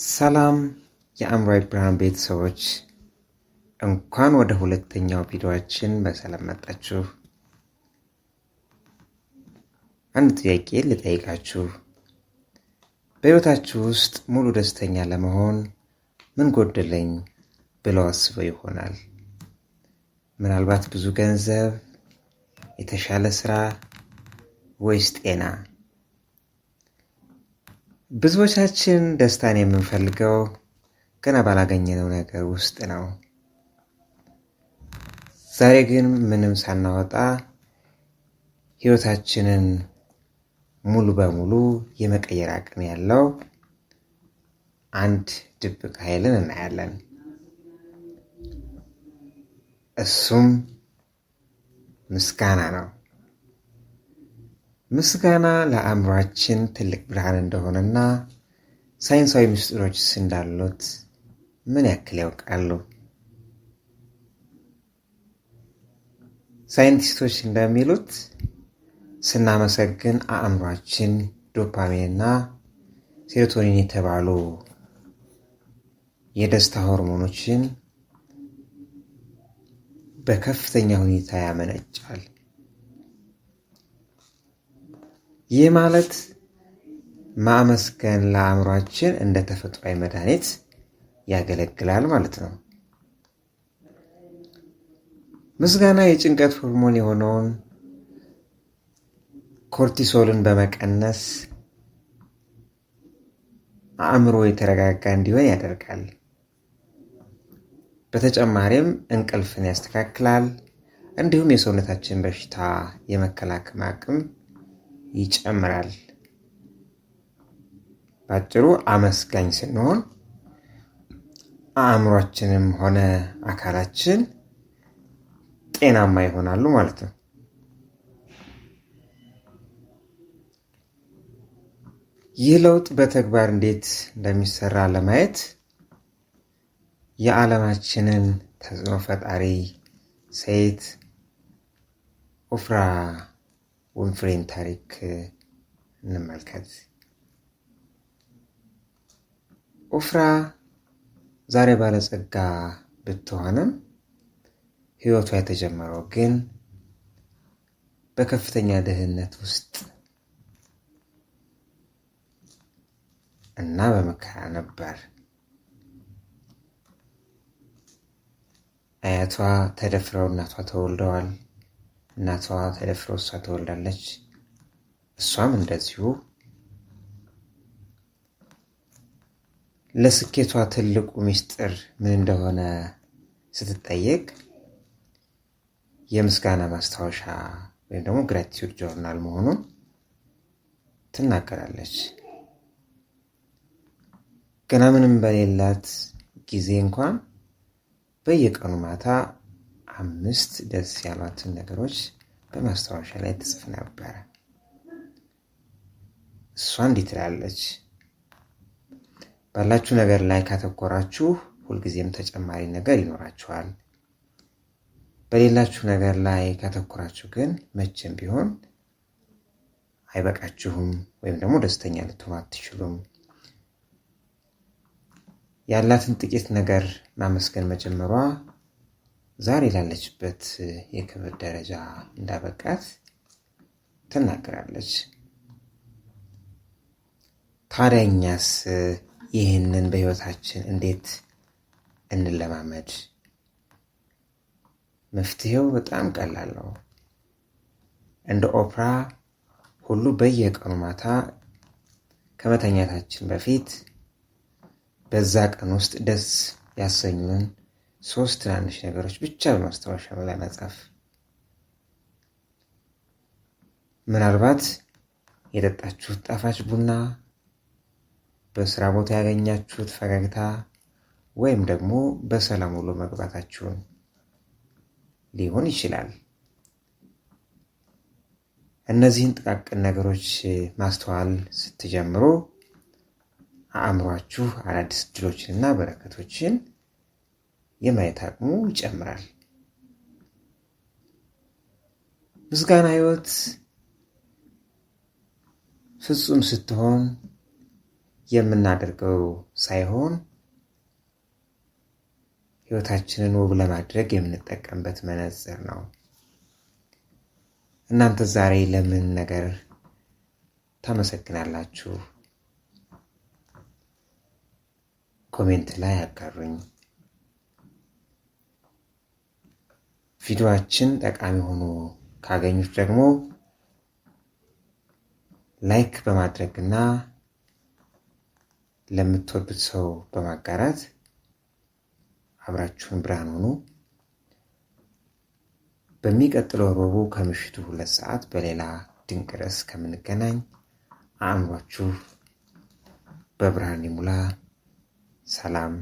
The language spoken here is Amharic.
ሰላም የአእምሯዊ ብርሃን ቤተሰቦች፣ እንኳን ወደ ሁለተኛው ቪዲዮአችን በሰላም መጣችሁ። አንድ ጥያቄ ልጠይቃችሁ። በሕይወታችሁ ውስጥ ሙሉ ደስተኛ ለመሆን ምን ጎደለኝ ብለው አስበው ይሆናል? ምናልባት ብዙ ገንዘብ፣ የተሻለ ስራ ወይስ ጤና? ብዙዎቻችን ደስታን የምንፈልገው ገና ባላገኘነው ነገር ውስጥ ነው። ዛሬ ግን ምንም ሳናወጣ ሕይወታችንን ሙሉ በሙሉ የመቀየር አቅም ያለው አንድ ድብቅ ኃይልን እናያለን። እሱም ምስጋና ነው። ምስጋና ለአእምሯችን ትልቅ ብርሃን እንደሆነና ሳይንሳዊ ምስጢሮችስ እንዳሉት ምን ያክል ያውቃሉ? ሳይንቲስቶች እንደሚሉት ስናመሰግን አእምሯችን ዶፓሚንና ሴሮቶኒን የተባሉ የደስታ ሆርሞኖችን በከፍተኛ ሁኔታ ያመነጫል። ይህ ማለት ማመስገን ለአእምሯችን እንደ ተፈጥሯዊ መድኃኒት ያገለግላል ማለት ነው። ምስጋና የጭንቀት ሆርሞን የሆነውን ኮርቲሶልን በመቀነስ አእምሮ የተረጋጋ እንዲሆን ያደርጋል። በተጨማሪም እንቅልፍን ያስተካክላል፣ እንዲሁም የሰውነታችን በሽታ የመከላከል አቅም ይጨምራል። ባጭሩ አመስጋኝ ስንሆን አእምሯችንም ሆነ አካላችን ጤናማ ይሆናሉ ማለት ነው። ይህ ለውጥ በተግባር እንዴት እንደሚሰራ ለማየት የዓለማችንን ተጽዕኖ ፈጣሪ ሴት ኦፕራ ዊንፍሬን ታሪክ እንመልከት። ኦፕራ ዛሬ ባለጸጋ ብትሆንም ሕይወቷ የተጀመረው ግን በከፍተኛ ድህነት ውስጥ እና በመከራ ነበር። አያቷ ተደፍረው እናቷ ተወልደዋል። እናቷ ተደፍረው እሷ ተወልዳለች። እሷም እንደዚሁ። ለስኬቷ ትልቁ ምስጢር ምን እንደሆነ ስትጠየቅ የምስጋና ማስታወሻ ወይም ደግሞ gratitude journal መሆኑን ትናገራለች። ገና ምንም በሌላት ጊዜ እንኳን በየቀኑ ማታ 5 ደስ ያሏትን ነገሮች በማስታወሻ ላይ ትጽፍ ነበረ። እሷ እንዲህ ትላለች፣ ባላችሁ ነገር ላይ ካተኮራችሁ ሁልጊዜም ተጨማሪ ነገር ይኖራችኋል። በሌላችሁ ነገር ላይ ካተኮራችሁ ግን መቼም ቢሆን አይበቃችሁም ወይም ደግሞ ደስተኛ ልትሆኑ አትችሉም። ያላትን ጥቂት ነገር ማመስገን መጀመሯ ዛሬ ላለችበት የክብር ደረጃ እንዳበቃት ትናገራለች። ታዲያ እኛስ ይህንን በሕይወታችን እንዴት እንለማመድ? መፍትሄው በጣም ቀላል ነው። እንደ ኦፕራ ሁሉ በየቀኑ ማታ ከመተኛታችን በፊት በዛ ቀን ውስጥ ደስ ያሰኙን 3 ትናንሽ ነገሮች ብቻ በማስታወሻ ላይ መጻፍ። ምናልባት የጠጣችሁት ጣፋጭ ቡና፣ በስራ ቦታ ያገኛችሁት ፈገግታ፣ ወይም ደግሞ በሰላም ውሎ መግባታችሁን ሊሆን ይችላል። እነዚህን ጥቃቅን ነገሮች ማስተዋል ስትጀምሩ አእምሯችሁ አዳዲስ እድሎችንና በረከቶችን የማየት አቅሙ ይጨምራል። ምስጋና ሕይወት ፍጹም ስትሆን የምናደርገው ሳይሆን ሕይወታችንን ውብ ለማድረግ የምንጠቀምበት መነጽር ነው። እናንተ ዛሬ ለምን ነገር ታመሰግናላችሁ? Comment ላይ አጋሩኝ። ቪዲዮአችን ጠቃሚ ሆኖ ካገኙት ደግሞ like በማድረግ እና ለምትወዱት ሰው በማጋራት አብራችሁን ብርሃን ሁኑ። በሚቀጥለው ረቡዕ ከምሽቱ 2 ሰዓት በሌላ ድንቅ ርዕስ ከምንገናኝ አእምሯችሁ በብርሃን ይሙላ። ሰላም።